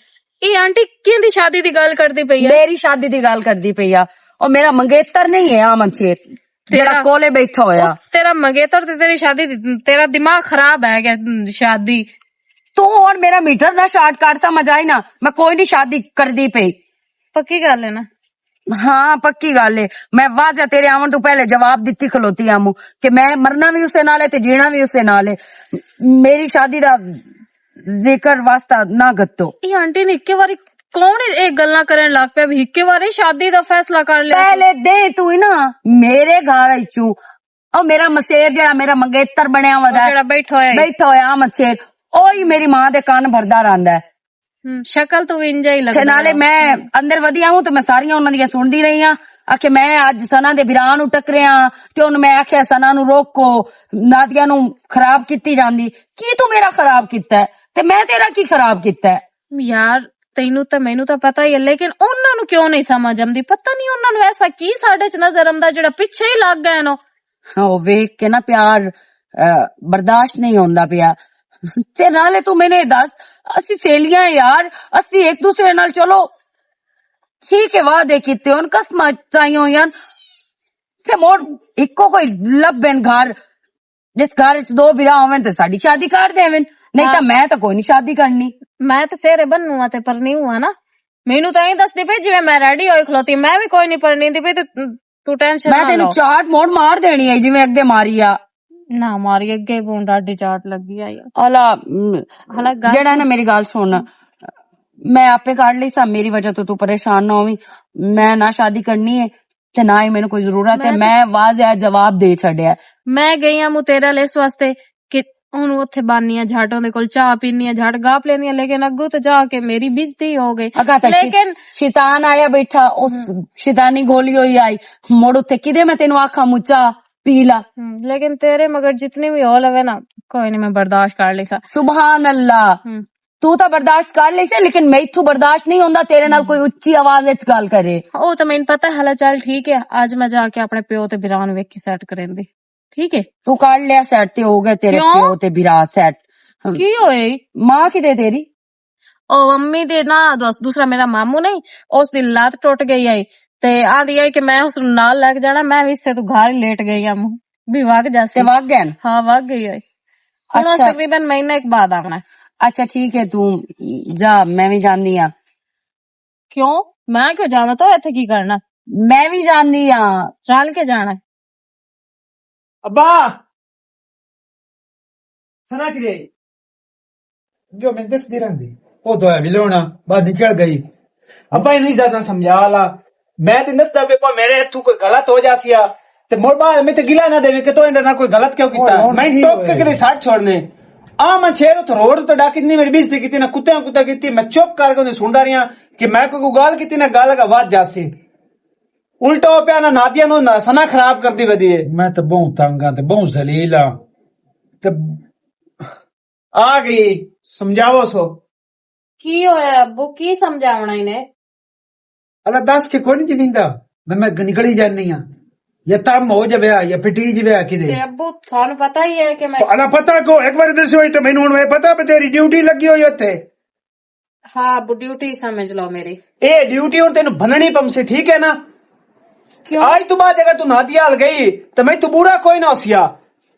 اے آنٹی کیندی شادی دی گل کردی پئی اے؟ میری شادی دی گل کردی پئی اے۔ او میرا منگیتر نہیں اے آمن شیر، جڑا تیرا کولے بیٹھا ہویا۔ او تیرا منگیتر تے تیری شادی دی، تیرا دماغ خراب ہے کہ شادی؟ تو ہن میرا میٹر نہ شارٹ کر، سمجھ آئی نا؟ میں کوئی نہیں شادی کردی پئی۔ پکی گل ہے نا؟ ہاں، پکی گل ہے۔ میں واضح تیرے آون تو پہلے جواب دتی کھلوتی آمو کہ میں مرنا بھی اسے نال ہے تے جینا بھی اسے نال ہے۔ میری شادی دا ذکر واسطہ نہ گتو۔ اے آنٹی نے اکے واری کون اے گلاں کرن لگ پیا؟ بھی اکے واری شادی دا فیصلہ کر لیا؟ پہلے دے تو ہی نا میرے گھر وچوں، او میرا مسیر جڑا میرا منگیتر بنیا ہوا او دا ہے، جڑا بیٹھا ہویا ہے۔ بیٹھا ہویا مسیر، اوہی میری ماں دے کان بھردا رہندا ہے۔ ہم، شکل تو انجا ہی تے لگدا نالے ہے۔ میں اندر ودی آؤں تے میں ساریاں انہاں دیاں سنڑدی رہی ہاں۔ آکھے میں اج ثنا دے بھرا نوں ٹکریا ہاں تے انہوں میں آکھیا ثنا نوں روکو، نادیہ نوں خراب کیتی جاندی۔ کی تو میرا خراب کیتا ہے؟ تے میں تیرا کی خراب کیتا ہے؟ یار، تینوں تے مینوں تے پتہ ہی ہے، لیکن انہاں نوں کیوں نہیں سمجھ آندی؟ پتہ نہیں انہاں نوں ایسا کی ساڈے چ نظر آندا جڑا پیچھے ہی لگ گئے نو۔ ہاں، او ویکھ کے نا پیار، آ، برداشت نہیں ہوندا پیا۔ تے نالے تو مینوں اے دس، اسی سہیلیاں یار، اسی ایک دوسرے نال چلو ٹھیک ہے، وعدے کیتے ہون، قسماں چائی ہوئی ہن، تے مڑ اکو کوئی لبھن گھر، جس گھر وچ دو بھرا ہوون تے ساڈی شادی کر دیون، نہیں تاں میں تاں کوئی نہیں شادی کرنی۔ میں تے سہرے بنوں آ تے پرنی ہوں آ نا۔ مینوں تاں ایں دسدی پئی جویں میں ریڈی ہوئی کھلوتی، میں وی کوئی نہیں پرنی دی پئی تے تو ٹینشن میں نہ تینوں لو۔ چاٹ موڑ مار دینی ہے جویں اگے ماری آ۔ نہ ماری، اگے بہوں ڈاڈی چاٹ لگی آئی۔ الا، م، حالانکہ گل جڑا سن۔ نا میری گل سن، میں آپے کر لی سا، میری وجہ تو تو پریشان نہ ہوویں۔ میں نہ شادی کرنی ہے تے نہ ہی مینوں کوئی ضرورت ہے، میں میں واضح جواب دے چھڈیا۔ میں گئی ہاں متیرا اس واسطے کہ ہن اوتھے بانیاں جھٹ اوندے کول چاہ پینیاں جھٹ گپ لیندیاں، لیکن اگوں تے جا کے میری بےعزتی ہو گئی۔ اگا تے شی-، لیکن شیطان آیا بیٹھا، اس شیطانی گولی ہوئی آئی، مڑ اوتھے کدے میں تینوں آکھاں مچا پی لا۔ ہم، لیکن تیرے مگر جتنی بھی ہو لوے نا، کوئی نہیں، میں برداشت کر لی سا۔ سبحان اللہ۔ ہم۔ تو تاں برداشت کر لی سی، لیکن میں اتھوں برداشت نہیں ہوندا تیرے نال کوئی اچھی آواز وچ گل کرے۔ او تاں مینوں پتہ ہے، حالا چل ٹھیک ہے، اج میں جا کے اپنے پیو تے بھرا نوں ویکھ کے سیٹ کریندی۔ ٹھیک ہے؟ تو کر لیا سیٹ تے ہو گئے تیرے پیو تے بھرا سیٹ۔ ہم۔ کی ہوئے؟ ماں کدے تیری؟ او امی دے نا دوست، دوسرا میرا مامو نہیں، اس دی لات ٹوٹ گئی آئی۔ تے آندی آئی کہ میں اس نوں نال لے کے جانا، میں وی اسے تو گھر ہی لیٹ گئی ہم۔ بھی وگ جاسی۔ تے وگ گئے؟ ہاں، وگ گئی آئی۔ ہن اس اچھا۔ تقریباً مہینہ ایک بعد آونا ہے۔ اچھا، ٹھیک ہے، تو جا، میں وی جاندی ہاں۔ کیوں؟ میں کیوں جاواں؟ تو ایتھے کی کرنا؟ میں وی جاندی ہاں۔ چل کے جانا ہے۔ ابا! سنا کی جائی؟ جو میں دسدی رہندی۔ او تو ہے وی لونا، بعد نکل گئی۔ ابا، انہوں زیادہ سمجھا لا۔ میں تے دسدا پیا، میرے ہتھوں کوئی غلط ہو جاسیا، تے مڑ بعد میں تے گلا نہ دیویں کہ تو انہاں نال کوئی غلط کیوں کیتا۔ اور ہن میں کی ٹوک کے ہویا؟ کدے سٹ چھوڑنے۔ آ میں شیر اتھوں روڈ تے ڈاکی نہیں، میری بےعزتی کیتی، نہ کتیاں کتا کیتی، میں چپ کر کے انہیں سندا رہیا کہ میں کوئی گال کیتی نہ گل اگا ود جاسی۔ الٹا ہو پیا نہ نادیا نو نہ سنا خراب کردی ودی ہے۔ میں تے بہوں تنگ ہاں تے بہوں ذلیل ہاں۔ تے آ گئی، سمجھاؤ سو۔ کی ہویا ابو، کی سمجھاونا انہیں؟ اللہ دس کے کوئی نہیں جمیندا، میں، میں نکلی جانی ہاں۔ یا تم ہو جاوے یا پٹی جاوے کدے۔ تے ابو، تھانوں پتہ ہی ہے کہ میں اللہ پتہ کو ایک بار دسو، تے مینوں ہن اے پتہ بھی تیری ڈیوٹی لگی ہوئی اوتھے۔ ہاں ابو، ڈیوٹی سمجھ لو میری۔ اے ڈیوٹی ہن تینوں بننی پمسی، ٹھیک ہے نا؟ کیوں؟ آج تو بعد اگر تو نادیا ہل گئی، تو میں تو برا کوئی نہ ہوسیا۔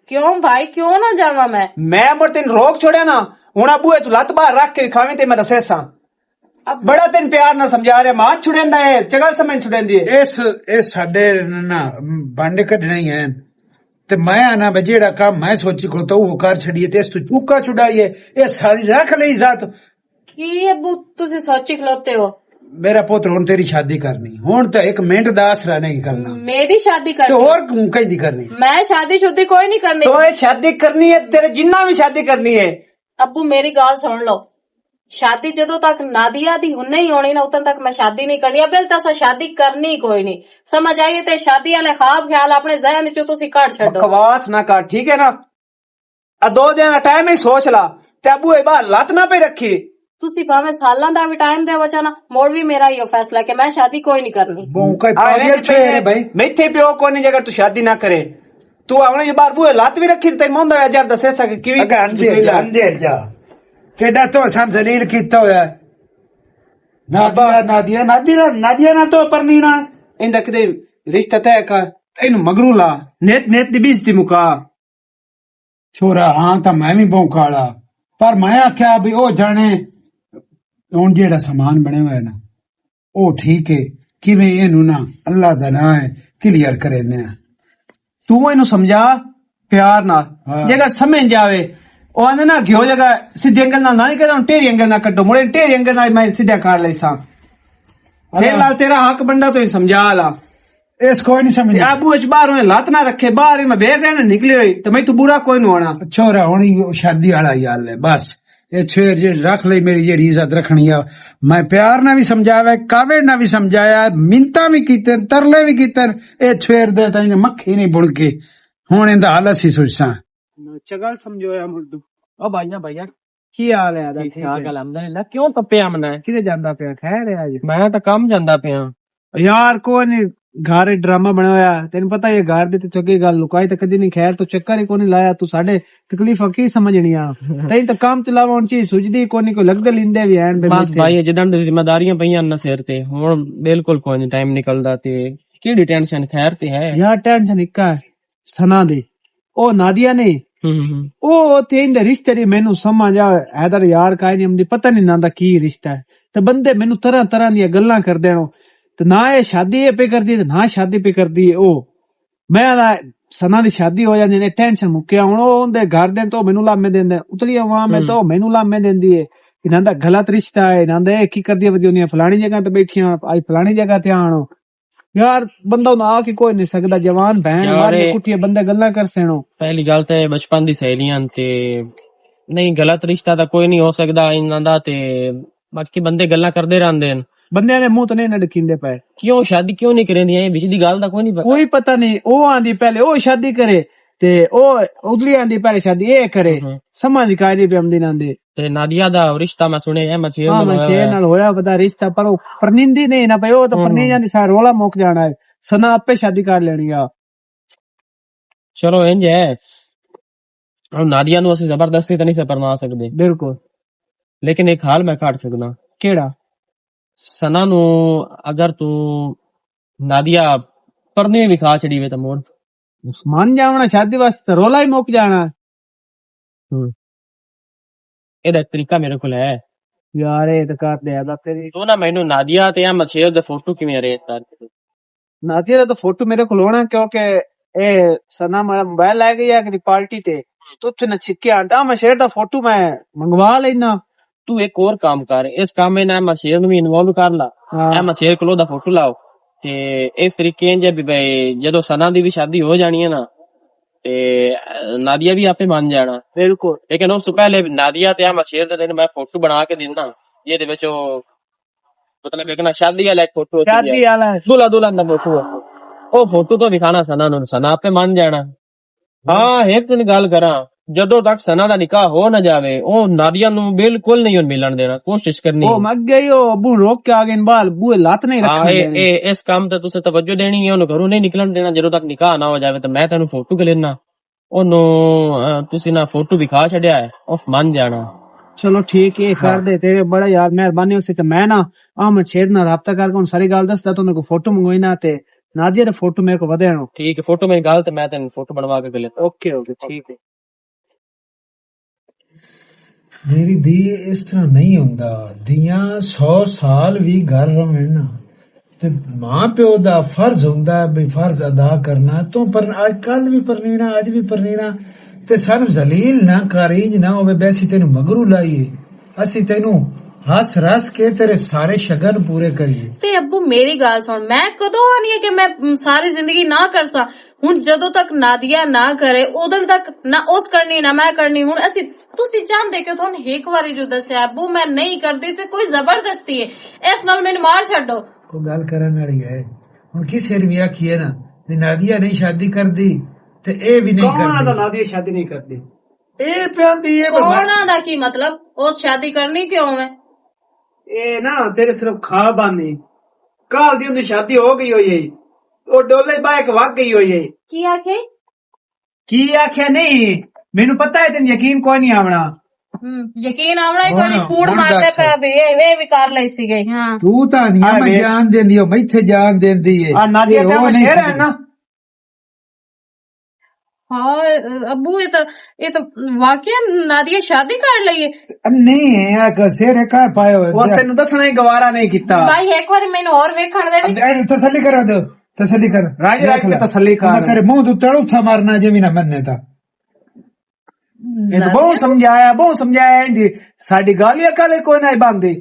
کیوں بھائی، کیوں نہ جاواں میں؟ میں مر تین روک چھوڑیا نا، ہن ابو اے تو لت باہر رکھ کے کھاویں تے میں دسے ساں۔ اب بڑا تین پیار نہ سمجھا رہے، ماں چھڑیندا ہے، چگل سمجھ چھڑیندی ہے۔ اس، اس ساڈے نا بانڈے کڈنے ہی ہیں۔ تے میں آنا بھئی جیڑا کام میں سوچی کھلوتا، وہ کر چھڑیے، تے اس تو چوکا چھڑائیے، اے ساری رکھ لئی ذات۔ کی ابو تسی سوچی کھلوتے ہو؟ میرا پتر، ہن تیری شادی کرنی، ہن تے ایک منٹ دا آسرا نہیں کرنا۔ میری شادی تے کرنی؟ اور کہیں دی کرنی؟ میں شادی شدی کوئی نہیں کرنی۔ تو اے شادی کرنی ہے، تیرے جنہ بھی شادی کرنی ہے۔ ابو میری گل سن لو، شادی جدوں تک نادیہ دی ہن نہیں ہونی نا، اتن تک میں شادی نہیں کرنی۔ ابل تے اساں شادی کرنی ہی کوئی نہیں، سمجھ آئی ہے؟ تے شادی والے خواب خیال اپنے ذہن چوں تسی کڈ چھڈو۔ بکواس نہ کر، ٹھیک ہے نا؟ آ دو دن دا ٹائم ہی سوچ لا، تے ابو اے باہر لت نہ پئی رکھی۔ تسی بھاویں سالاں دا وی ٹائم دے وچا نا، مڑ وی میرا ایہو فیصلہ کہ میں شادی کوئی نہیں کرنی۔ بہوں کوئی آ، پاگل ایویں چھوڑے پئی رہے بھائی۔ میتھے پیو کوئی نہیں جے اگر تو شادی نہ کرے۔ تو آونا یہ بار بوئے لات بھی رکھی، تین موندا ہے جار دسے سا کہ کیویں اگا اندھیر جا، بسم اللہ۔ اندھیر جا۔ کیڈا تو سان ذلیل کیتا ہویا ہے۔ نادیا، نادیا، نادیا، نادیا نہ تو پرنی نہ۔ ایندا کدے رشتہ طے کر، اینوں مگروں لا، نیت، نیت دی بیزتی مکا۔ چھورا، ہاں تاں میں وی بہوں کالا، پر میں آکھیا بھی او جانے ہن جیڑا سامان بنے ہوئے نا، او ٹھیک ہے، کیویں اینوں نا اللہ دا ناں ہے، کلیئر کرے نے۔ تو اینوں سمجھا پیار نال، ہاں۔ جیڑا سمجھ جاوے، او آندے نا گھیو جگہ سیدھی انگل نال نہ کرو، ٹیڑھی انگل نال کڈو، مڑے ٹیڑھی انگل نال میں سیدھا کر لیساں۔ پھر ہاں۔ لال تیرا حق بندا تو ہی سمجھا لا۔ اس کوئی نہیں سمجھدا۔ تے ابو اچ باہر ہوئے لات نہ رکھے، باہر ہی میں بیگ رہنے نکلے ہوئی، تے میں تو برا کوئی نہ ہونا۔ چھورا ہونی شادی والا ہی حال ہے، بس۔ اے چھویر جے رکھ لئی، میری جیڑی عزت رکھنی آ، میں پیار نہ وی سمجھایا، کاوڑ نہ وی سمجھایا، منتاں وی کیتے، ترلے وی کیتے، اے چھویر دے تائیں مکھی نہیں بن کے۔ ہن ایندا حال اسی سوچساں۔ چگل سمجھویا مردو۔ او بھائیاں، بھائیاں۔ کی حال ہے آدھا؟ ٹھیک ٹھیک ٹھاک، ہے۔ الحمدللہ۔ کیوں تپیا منا ہے؟ کدھر جاندا پیا؟ خیر ہے آج؟ میں تاں کم جاندا پیا۔ یار، کوئی نہیں، گھر ڈرامہ بنایا ہویا۔ تینوں پتہ ہے، گھر دے تے تھکے گل لکائی تے کدی نہیں۔ خیر، تو چکر ہی کوئی نہیں لایا، تو ساڈے تکلیفاں کی سمجھنی آ؟ تیں تے کام چلاوا ہن چیز سجدی کوئی نہیں، کوئی لگدے لیندے بھی ہیں بے بس موقع۔ بھائی، جدن دی ذمہ داریاں پئیاں نا سر تے، ہن بالکل کوئی نہیں ٹائم نکلدا تے کیڑی ٹینشن، خیر تے ہے۔ یار، ٹینشن اکا ہے، سنا دی۔ او نادیا نے، ہوں، ہوں، ہوں۔ او تے ان دے رشتے دی مینوں سمجھ آ، حیدر یار کائے نہیں، ہم دی پتہ نہیں نہ دا کی رشتہ ہے۔ تے بندے مینوں طرح طرح دیاں گلاں کر دینو۔ تے نہ اے شادی اے پہ کردی، تے نہ شادی پہ کردی اے او۔ میں آلا سنا دی شادی ہو جاندی نے، ٹینشن مکیا۔ ہن او اوندے گھر دے تو مینوں لامے دیندے، اتلی عوام ہے ہوں۔ تو مینوں لامے دیندی ہے۔ انہاں دا غلط رشتہ ہے، انہاں دا اے کی کردی ودی ہوندی ہے، فلانی جگہ تے بیٹھیاں، اج فلانی جگہ تے آن۔ یار، بندہ نہ آ کے کوئی نہیں سکدا، جوان بہن یار، مارنے اے کٹھیے بندے گلاں کر سینو۔ پہلی گل تے بچپن دی سہیلیاں تے نہیں، غلط رشتہ تاں کوئی نہیں ہو سکدا انہاں دا، تے باقی بندے گلاں کردے رہندے ہن۔ بندیاں دے منہ تے نہیں نہ ڈکھیندے پئے۔ کیوں شادی کیوں نہیں کریندی؟ اے وچ دی گل دا کوئی نہیں پتہ۔ کوئی پتہ نہیں، او آندی پہلے او شادی کرے، تے او اگلی آندی پہلے شادی اے کرے۔ ہاں۔ سمجھ کائے نہیں پی آمدی نہ آندی۔ تے نادیہ دا رشتہ میں سنیا ہے، منشیر ہاں، نال ہویا منشیر ہویا۔ نال ہویا پتا رشتہ، پر او پرنیندی نہیں نہ پئی، او تو ہوں۔ پرنی جانی سا رولا مک جانا ہے۔ سنا آپے شادی کر لینی آ۔ چلو انج ہے، ہن نادیہ نو اسی زبردستی تے نہیں سے پرنا سکدے۔ بالکل۔ لیکن ایک حال میں کڈ سکنا۔ کیڑا؟ سنا نو اگر تو نادیہ پرنے وکھا چھڑی وے تے موڑ۔ من جاونا شادی واسطے تے رولا ہی مک جانا۔ ہوں۔ اے دا ایک طریقہ میرے کول ہے۔ یار، اے تے کر دے دا تیری۔ تو نا مینوں نادیہ تے احمد شیر دے فوٹو کیویں ارینج کر کے دے؟ نادیہ دا تو فوٹو میرے کول ہونا، کیونکہ اے سنا ماڑا موبائل لے گئی ہے اگلی پارٹی تے، تو اتھے نہ چھکے آن، تے احمد شیر دا فوٹو میں منگوا لینا۔ تو ایک اور کام کر، اس کام میں نہ احمد شیر نوں بھی انوالو کر لا۔ ہاں۔ احمد شیر کولو دا فوٹو لاؤ۔ تے اس طریقے جے بھی بھائی، جدوں سنا دی بھی شادی ہو جانی ہے نا، تے نادیہ بھی آپے مان جانا۔ بالکل۔ لیکن اس تو پہلے نادیہ تے احمد شیر دے دن میں فوٹو بنا کے دینا، جے دے وچ او، مطلب، ایک نا شادی والا ایک فوٹو ہوتی ہے۔ شادی والا۔ دلہا دلہن دا فوٹو ہے۔ او فوٹو تو دکھانا سنا نوں، سنا آپے مان جانا۔ ہاں، ایک دن گل کراں، جدوں تک سنا دا نکاح ہو نہ جاوے، او نادیہ نوں بالکل نہیں ہن ملن دینا، کوشش کرنی۔ او مگ گئی، او ابو روک کے آ گئے، بال بوئے لات نہیں ہاں، رکھن اے، دینے۔ اے، اس کام تے تسیں توجہ دینی ہے، انہوں گھروں نہیں نکلن دینا، جدوں تک نکاح نہ ہو جاوے، تے میں تینوں فوٹو کے لینا۔ انہوں، آ، تسی نہ فوٹو وکھا چھڈیا ہے، اس من جانا۔ چلو ٹھیک ہے، ہاں۔ کر دے، تیرے بڑا یار مہربانی ہو سی، تے میں نہ احمد شیر نال رابطہ کر کے ہن ساری گل دسدا، تے انہاں کو فوٹو منگوائی نہ، تے نادیہ دے فوٹو میرے کو ودے آنو۔ ٹھیک ہے، فوٹو میں گل تے میں تینوں فوٹو بنوا کے گلے۔ اوکے، اوکے، ٹھیک ہے۔ میری دھی، اس طرح نہیں ہوندا۔ دیاں سو سال وی گھر رہن نا، تے ماں پیو دا فرض ہوندا ہے بھئی فرض ادا کرنا۔ تو پر اج کل وی پرنینا، اج وی پرنینا، تے سانو ذلیل نہ کر، انج نہ ہوے بیسی تینو مگرو لائیے، اسی تینو ہس رس کے تیرے سارے شگن پورے کریے۔ تے ابو میری گل سن، میں کدوں آنی ہے کہ میں، م، ساری زندگی نہ کرساں؟ ہن جدوں تک نادیہ نہ کرے، ادھر تک نہ اس کرنی، نہ میں کرنی۔ ہن اسی، تسی چاہندے کہ تھانوں ایک واری جو دسیا، ابو میں نہیں کردی تے کوئی زبردستی ہے، اس نال مینوں مار چھڈو۔ کوئی گل کرن والی ہے۔ ہن کس سر وی آکھیے نا، وی نادیہ نہیں شادی کردی، تے اے وی نہیں کون کردی۔ آندا نادیہ شادی نہیں کردی؟ اے پیاندی اے بندہ۔ کون آندا کی مطلب؟ اس شادی کرنی کیوں ہے؟ اے نا، تیرے صرف خواب آندی۔ کل دی اندی شادی ہو گئی ہوئی ہے۔ او ڈولے باہ کے وگ گئی ہوئی ہے۔ کی آکھے؟ کی آکھیا نہیں؟ مینوں پتہ ہے تینوں یقین کوئی نہیں آونا۔ ہوں، یقین آونا ہی کوئی نہیں، ہن، کوڑ ہن ماردا دس۔ پیا وے، اے وے بھی کر لئی سی گئی، ہاں۔ تو تاں نہیں، آ میں وے۔ جان دیندی ہو، میں اتھے جان دیندی ہے۔ آ نادیہ اے تے رو میں نہیں شہر ہے سکدی۔ نا۔ ہاں، ابو، یہ تو، یہ تو واقعی نادیہ شادی کر لئی ہے۔ نہیں، یہ کہ سر کا پایا ہوا اس ہے۔ تینوں دسنا ہی گوارا نہیں کیتا۔ بھائی، ایک واری مینوں اور ویکھن دے۔ اب اے تسلی کرا دو، تسلی کر۔ راج، راج ویکھ کے لے۔ تسلی کر۔ انہاں تیرے منہ تو تڑو تھا مارنا جے بھی نہ مننے تا۔ یہ تو بہت سمجھایا، بہت سمجھایا ہے جی۔ ساڈی گل ہی اکل کوئی نہ بندی۔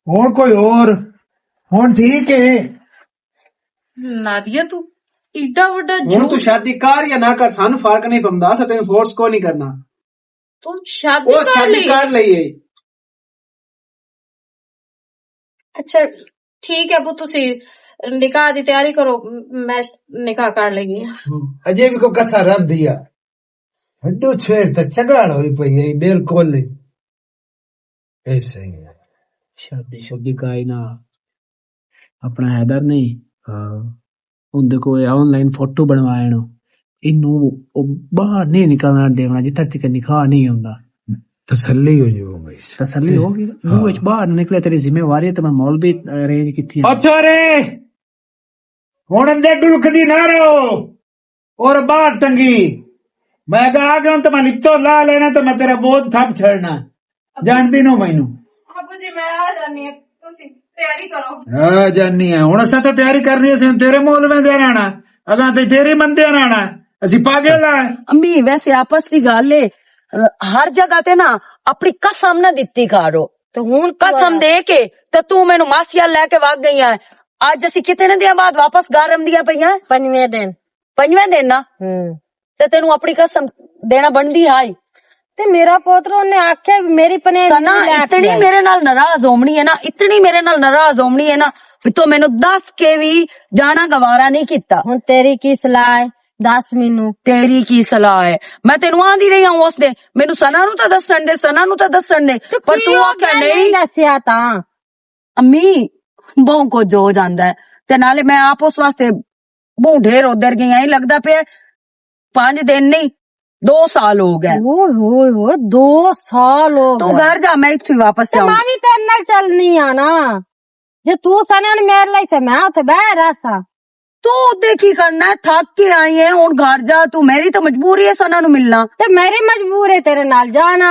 ہن کوئی اور، ہن ٹھیک ہے۔ نادیہ، تو ایڈا وڈا ہن تو جھوٹ۔ شادی کر یا نہ کر، سانو فرق نہیں پوندا، اساں تینوں فورس کوئی نہیں کرنا۔ تو شادی او کر شادی لئی؟ کر لئی ہے۔ اچھا، ٹھیک ہے ابو، تسی نکاح دی تیاری کرو، میں نکاح کر لینی ہاں۔ ہوں، اجے بھی کوئی کسر رہ دیا۔ ہڈو چھوڑ تے چگڑا ہوئی پئی ہے، بالکل نہیں۔ ایسے ہی ہے۔ شادی شادی کا ہی نہ، اپنا حیدر نہیں۔ ہاں۔ اون دے کوئی آن لائن فوٹو بنوائے نو، اینو او باہر نہیں نکلنا دیونا جتھا تک نکاح نہیں ہوندا۔ تسلی ہو جو بھائی۔ تسلی ہو گئی۔ ہاں۔ منہ وچ باہر نکلے، تیری ذمہ واری ہے، تے میں مولوی ارینج کیتی ہے۔ اچھا رے، ہن اندر ڈلک دی نہ رہو۔ اور باہر ٹنگی۔ میں کہا آ گیا تو میں لکھتو لا لینا تو میں تیرا بوجھ تھم چھڑنا۔ جان دی نو مینوں۔ ابو جی، میں آ جانی ہاں، تسی تیاری کرو۔ آ جانی ہے۔ ہن اساں تو تیاری کرنی ہے، اساں تیرے مولویں دے رہنا۔ اگاں تے تیری مندے رہنا۔ اسی پاگل آ۔ امی، ویسے آپس دی گل ہے، ہر جگہ تے نا اپنی قسم نہ دتی کرو۔ تے ہن قسم دے کے تے تو مینوں ماسیاں لے کے وگ گئی ہے۔ اج اسی کتنے دن بعد واپس گھر آندیاں پئیاں؟ پنجویں دن۔ پنجویں دن نا؟ ہوں۔ تے تینوں اپنی قسم دینا بنتی ہے۔ تے میرا پوتر، انہیں آکھیا، میری پنیج اتنی میرے نال ناراض ہومنی ہے نا، اتنی میرے نال ناراض ہومنی ہے نا، بھی تو مینوں دس کے بھی جانا گوارا نہیں کیتا۔ ہن تیری کی صلاح ہے؟ دس مینوں۔ تیری کی صلاح ہے؟ میں تینوں آندی رہی ہوں اس دے، مینوں سنا نوں تاں دسن دے، سنا نوں تاں دسن دے۔ تے پر تو کیوں آکھیا میں نہیں نہیں؟ دسیا تاں؟ امی، بہوں کچھ ہو جاندا ہے۔ تے نالے میں آپ اس واسطے بہوں ڈھیر ادھر گئی ہاں، لگدا پیا پانچ دن نہیں، دو سال ہو گئے۔ اوئے ہوئے ہوئے، دو سال ہو تو گئے۔ گھر جا، میں اتھوں ہی واپس تے آؤں۔ میں بھی تیرے نال چلنی آ نا۔ جے تو سنن میرے لئی تے میں اتھے بہ رہساں۔ تو ادھر کی کرنا ہے؟ تھک کے آئی ہے، ہن گھر جا تو۔ میری تو مجبوری ہے سنا نو ملنا۔ تے میری مجبور ہے تیرے نال جانا۔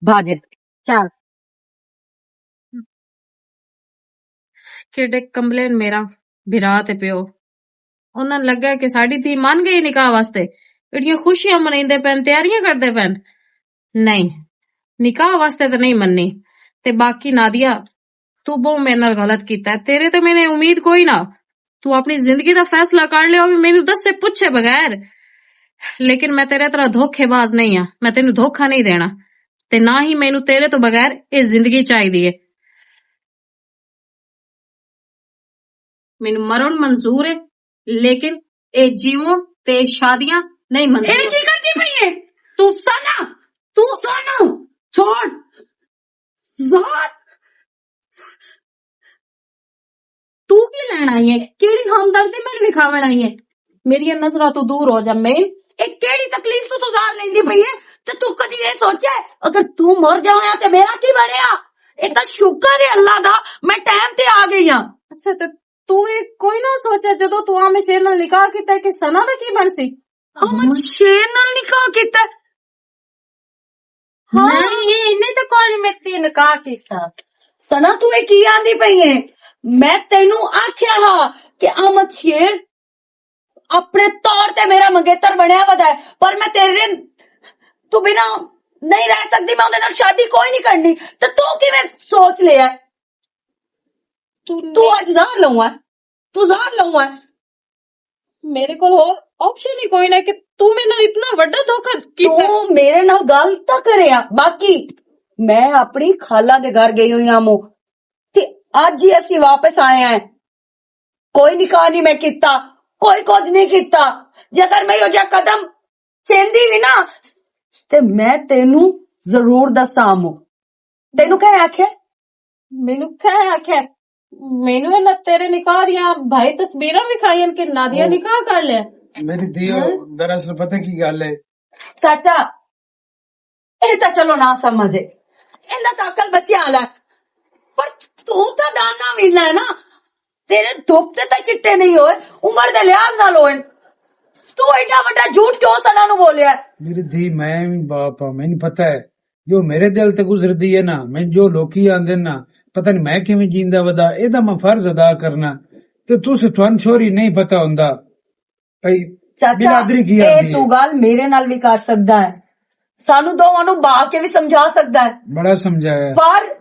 بھاجے۔ چل۔ کیڈے کمبلے میرا بھرا تے پیو۔ انہاں نوں لگا کہ ساڈی تھی من گئی نکاح واسطے، ایڈیاں خوشیاں منیندے پین، تیاریاں کردے پین۔ نہیں، نکاح واسطے تے نہیں مننی۔ تے باقی نادیہ، تو بہوں میرے نال غلط کیتا ہے۔ تیرے تے میں نے امید کوئی نہ۔ تو اپنی زندگی دا فیصلہ کر لیا، او بھی مینوں دسے پچھے بغیر۔ لیکن میں تیرے طرح دھوکے باز نہیں ہاں، میں تینوں دھوکا نہیں دینا۔ تے نہ ہی مینوں تیرے تو بغیر اے زندگی چاہیدی ہے۔ مینوں مرن منظور ہے، لیکن اے جیون تے شادیاں نہیں منظور۔ اے کی کرتی پئی ہے؟ تو سانا، تو سانا چھوڑ۔ زار، تو کی لین آئی ہے؟ کیڑی ہمدردی مینوں وکھاون آئی ہے؟ میری نظراں تو دور ہو جا۔ میں، اے کیڑی تکلیف تو، تو زار لیندی پئی ہے؟ تے تو کدی اے سوچیا ہے، اگر تو مر جاویں تے میرا کی بنیا؟ اے تاں شکر ہے اللہ دا، میں ٹائم تے آ گئی ہاں۔ اچھا، تے تو اے کوئی نہ سوچیا جدوں تو عامر شیر نال نکاح کیتا کہ ثنا دا کی بن سی؟ عامر شیر نال نکاح کیتا؟ ہاں، اے انہیں تے کوئی میرے تے نکاح کیتا۔ ثنا، تو اے کی آندی پئی ہے؟ میں تینوں آکھیا ہا کہ احمد شیر اپنے طور تے میرا منگیتر بنیا ودا ہے، پر میں تیرے تو بنا نہیں رہ سکدی، میں اودے نال شادی کوئی نہیں کرنی۔ تے تو کیویں سوچ لیا ہے؟ تو تو اج زہر لواں ہے، تو زہر لواں ہے۔ میرے کول ہور آپشن ہی کوئی نہ کہ تو میرے نال اتنا وڈا دھوکا کیتا۔ تو میرے نال گل تاں کریا، باقی میں اپنی خالہ دے گھر گئی ہوئی ہاں مو، تے اج ہی اسی واپس آئے ہیں۔ کوئی نکاح نہیں میں کیتا، کوئی کچھ نہیں کیتا۔ جے اگر میں یو جا قدم چیندی وی نا، تے میں تینوں ضرور دساں مو۔ تینوں کہہ آکھے؟ مینوں کہہ آکھے؟ مینوں انہاں تیرے نکاح دیاں بھائی تصویراں وکھائیاں کہ نادیہ نکاح کر لیا۔ میری دھی، دراصل پتہ کی گل ہے؟ چاچا، اے تاں چلو نہ سمجھے، ایندا تاں عقل بچے والا ہے۔ پر تو تاں دانا ویلا ہے نا، تیرے دھوپ تے تاں چٹے نہیں ہوئے، عمر دے لحاظ نال ہوئے۔ تو ایڈا وڈا جھوٹ کیوں سنا نو بولیا ہے؟ میری دھی، میں بھی باپ ہاں، مینوں پتہ ہے جو میرے دل تے گزردی ہے نا، میں جو لوکی آندے نا، پتہ نہیں میں کیویں جیندا ودا، اے دا میں فرض ادا کرنا۔ تے تس تھان چھوری نہیں پتہ ہوندا۔ بھائی، چاچا، برادری کی اے آندی تو ہے؟ گل میرے نال بھی کر سکدا ہے، سانو دوواں نو با کے بھی سمجھا سکدا ہے۔ بڑا سمجھایا۔ پر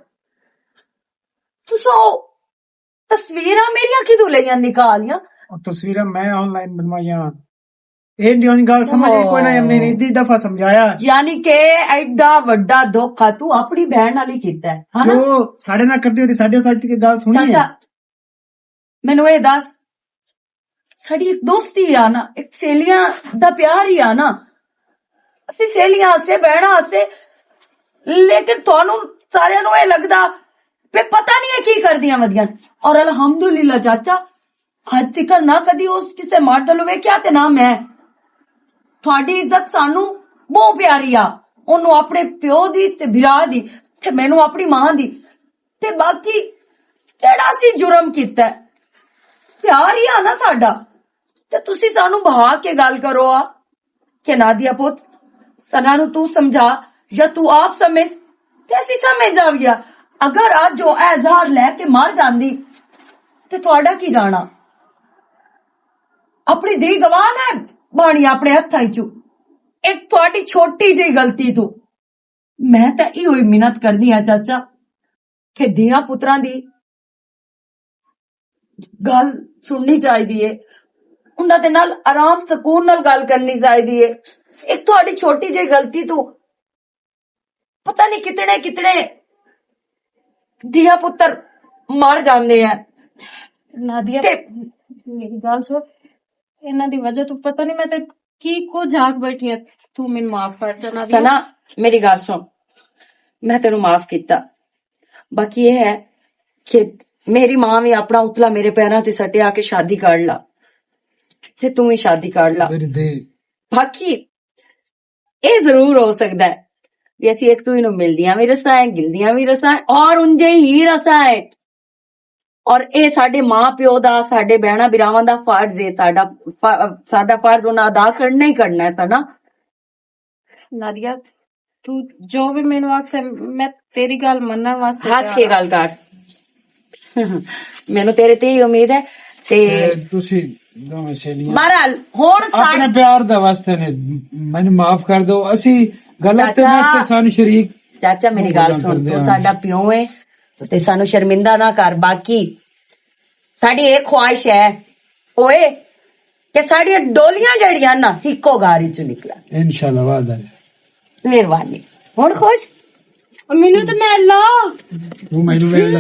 تساں تصویراں میریاں کدوں لئیاں نکالیاں؟ اور تصویراں میں آن لائن بنوائیاں۔ اے نیون گل سمجھ ہی کوئی نہ، ہم نے اتنی دفعہ سمجھایا۔ یعنی کہ ایڈا وڈا دکھ آ تو اپنی بہن نال ہی کیتا ہے، ہاں نا؟ جو ساڈے نال کردی ہوندی، ساڈے اس اج تک گل سنی ہے؟ چاچا، مینوں اے دس، ساڈی ایک دوستی آ نا، ایک سہیلیاں دا پیار ہی آ نا، اسی سہیلیاں آسے، بہناں آسے، لیکن تانوں سارے نوں اے لگدا پہ پتہ نہیں اے کی کردیاں ودیاں۔ اور الحمدللہ چاچا، اج تک نہ کدی اس کسے مرد نوں ویکھیا تے نہ میں۔ تہاڈی عزت سانوں بہت پیاری آ، اونوں اپنے پیو دی تے بھرا دی تے مینوں اپنی ماں دی۔ تے باقی کیڑا سی جرم کیتا ہے؟ پیار ہی آ نا ساڈا۔ تے تسی سانوں بہا کے گل کرو آ کہ نادیا پت، سنا نو تو سمجھا یا تو آپ سمجھ، تے اسی سمجھ آویا۔ اگر اج او اے زہر لے کے مر جاندی، تے تہاڈا کی جانا؟ اپنی دھی گواہ نہ بانی اپنے ہتھاں وچوں۔ ایک تہاڈی چھوٹی جہی غلطی تو۔ میں تے ایہو ہی منت کرنی آ چاچا کہ دھیاں پتراں دی گل سننی چاہیدی ہے، انہاں دے نال آرام سکون نال گل کرنی چاہیدی ہے۔ ایک تہاڈی چھوٹی جہی غلطی تو پتہ نہیں کتنے کتنے دھیاں پتر مر جاندے ہیں۔ نادیا، تے میری گل سن، انہاں دی وجہ تو پتہ نہیں میں تے کی کچھ آکھ بیٹھی ہاں۔ تو مینوں معاف کر جا نادیا۔ سنا، میری گل سن، میں تینوں معاف کیتا۔ باقی یہ ہے کہ میری ماں بھی اپنا اتلا میرے پیراں تے سٹیا کے شادی کر لا، تے توں بھی شادی کر لا۔ میری دھی۔ باقی اے ضرور ہو سکدا ہے کہ اسی ایک دوئی نوں ملدیاں وی رساں ہے، گلدیاں وی رساں ہے اور انجے ہی رساں ہے۔ اور اے ساڈے ماں پیو دا، ساڈے بہناں بھراواں دا فرض ہے، ساڈا ف-، ساڈا فرض انہاں ادا کرنا ہی کرنا ہے ساڈا۔ نادیا، تو جو بھی مینوں آکھ سے، میں تیری گل منن واسطے ہس کے تیار ہاں۔ گل کر۔ مینوں تیرے تے ہی امید ہے۔ تے تے تسی دوویں سہیلیاں بہرحال، ہن سا- اپنے پیار دا واسطے نے، مینوں معاف کر دو، اسی غلط تے چاچا، نفس سانو شریک چاچا، میری گل سن، تو ساڈا پیو ہے، تے سانو شرمندہ نہ کر۔ باقی ساڈی ایک خواہش ہے، اوئے، کہ ساڈیاں ڈولیاں جڑیاں نا، ہکو گار وچوں نکلن۔ انشاءاللہ، وعدہ ہے۔ مہربانی۔ ہن خوش؟ مینوں تے میں لا۔ تو مینوں میں لا۔